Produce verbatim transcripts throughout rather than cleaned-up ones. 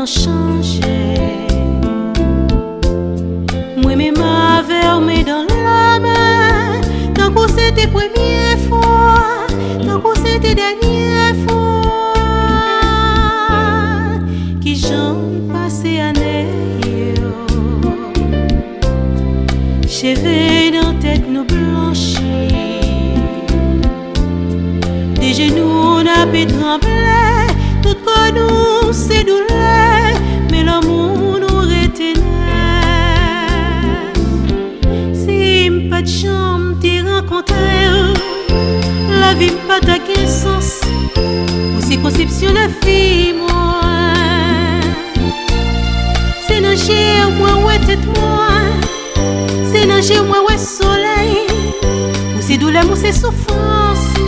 chanje. Mwen menm avè w men dan lamen, tankou se te premye fwa, tankou se te dènye fwa. Kijan m pase ane yo, cheve nan tèt nou blanchi. De jenou n ape tranble, tout kò nou se doulè, men lanmou nou rete nèt. Si m pa t janm te rankontre w, lavi m pa ta gen sans. Ou se konsepsyon lavi mwen. Se nan je w mwen wè tèt mwen. Se nan je w mwen wè solèy. Ou se doulè m, ou se soufrans mwen.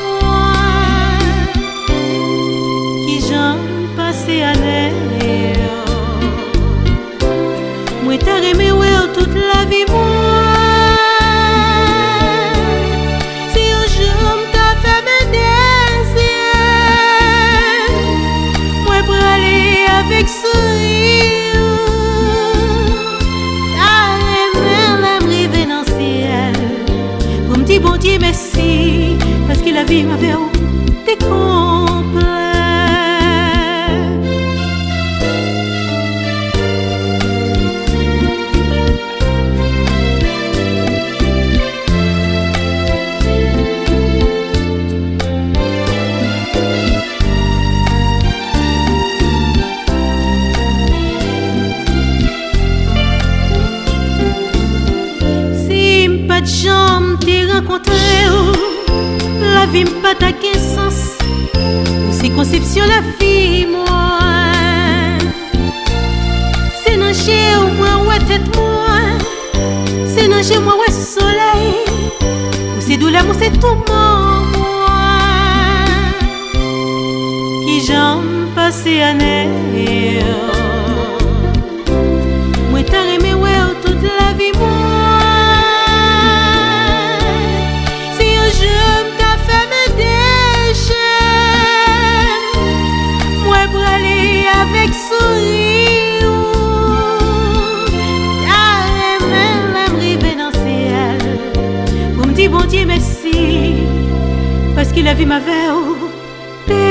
Kijan m pase ane yo. Mwen ta renmen wè w tout lavi mwen. Si yon jou m ta fèmen de zye, mwen prale avèk souri w. Ta renmen lè m rive nan syèl pou m di Bondye mèsi, paske lavi m avè w te konplè. Si m pa t janm te rankontre w, lavi m pa ta gen sans. Ou se konsepsyon lavi mwen. Se nan je w mwen wè tèt mwen. Se nan je w mwen wè solèy. Ou se doulè m, ou se touman mwen. Kijan m pase ane yo. Mwen ta renmen wè w tout lavi mwen. Si yon jou m ta fèmen de je m, mwen prale avèk souri w. Ta renmen lè m rive nan syèl pou m di Bondye mèsi, paske lavi m avè w te